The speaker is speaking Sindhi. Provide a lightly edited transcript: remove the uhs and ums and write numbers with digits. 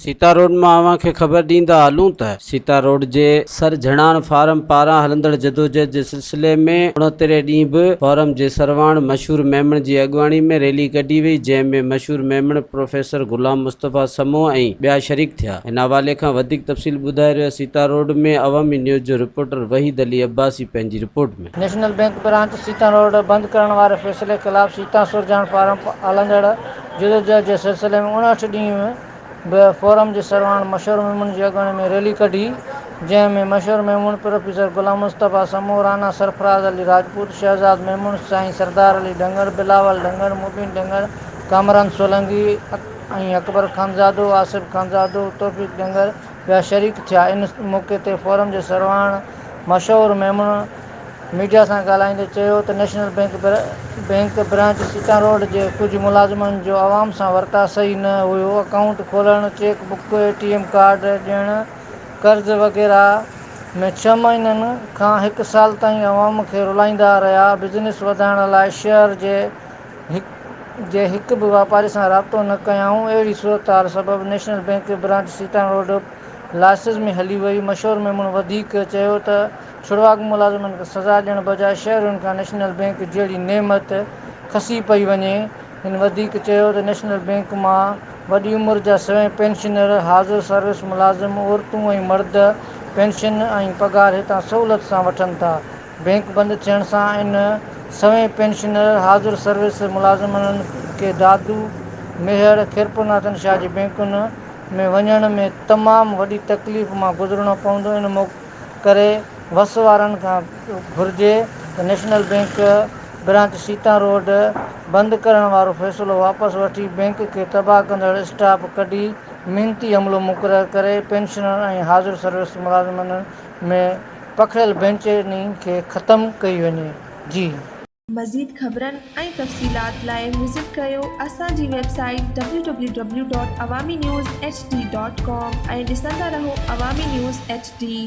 سيتا روڊ مان اوهان کي خبر ڏيندا هلون ته سيتا روڊ جي سر جھڻاڻ فارم پاران هلندڙ جدوجهد جي سلسلي ۾ اڻهترين ڏينهن به فورم جي سرواڻ مشهور ميمڻ جي اڳواڻي ۾ ريلي ڪڍي وئي جنهن ۾ مشهور ميمڻ پروفيسر غلام مصطفيٰ سمون ۽ ٻيا شريڪ ٿيا ان حوالي کان وڌيڪ تفصيل ٻڌائي رهيو سيتا روڊ ۾ عوامي نيوز جو رپورٽر وحيد علي عباسي پنهنجي report ۾. National bank branch Sita road بند ڪرڻ واري فيصلي خلاف سيتا سرجهاڻ فارم هلندڙ جدوجهد جي سلسلي ۾ 59 ڏينهن به فورم جي سرواڻ مشهور ميمڻ جي اڳواڻي ۾ ريلي ڪڍي، جنهن ۾ مشهور ميمڻ، پروفيسر غلام مصطفيٰ سمون، رانا سرفراز علي راجپوت، شهزاد ميمڻ، سائين سردار علي ڍنگڙ، بلاول ڍنگڙ، مبين ڍنگڙ، ڪامران سولنگي ۽ اڪبر خانزادو، آصف خانزادو، توفيق ڍنگڙ ٻيا شريڪ ٿيا. ان موقعي تي فورم جي سرواڻ مشهور ميمڻ ميڊيا سان ڳالهائيندي چيو ته national bank bank branch Sita road جي ڪجهه ملازمن جو عوام سان ورتاء صحيح نه هيو، اڪائونٽ کولڻ، cheque book, A T M card ڏيڻ، قرض وغيره ۾ ڇهه مهينن کان هڪ سال تائين عوام کي رلائيندا رهيا، بزنس وڌائڻ لاء شهر جي جي هڪ به واپاري سان رابطو نه ڪيائون، اهڙي صورتحال سبب national bank branch Sita road losses ۾ هلي وئي، مشهور ميمڻ وڌيڪ چيو ته ڇڙواڳ ملازمن کي سزا ڏيڻ بجاء شهرين کان نيشنل بئنڪ جهڙي نعمت کسي پئي وڃي. هن وڌيڪ چيو ته نيشنل بئنڪ مان وڏي عمر جا سوين پينشنر، حاضر سروس ملازم، عورتون ۽ مرد پينشن ۽ پگهار هتان سهولت سان وٺن ٿا، بئنڪ بند ٿيڻ سان ان سوين پينشنر، حاضر سروس ملازمن کي دادو، ميهڙ، خيرپورناٿن شاهه جي بئنڪن ۾ وڃڻ ۾ تمام وڏي تڪليف مان گذرڻو پوندو، ان ڪري وس وارن کان گهرجي ته national bank branch Sita road بند ڪرڻ وارو فيصلو واپس وٺي بئنڪ کي تباهه ڪندڙ اسٽاف ڪڍي محنتي عملو مقرر ڪري پينشنرن ۽ حاضر سروس ملازمن ۾ پکڙيل بيچيني کي ختم ڪئي وڃي. جي. مزيد خبرن ۽ تفصيلات لاء وزٽ ڪريو اسان جي website W W W dot Awami news H D dot com ۽ ڏسندا رهو عوامي نيوز ايڇ ڊي.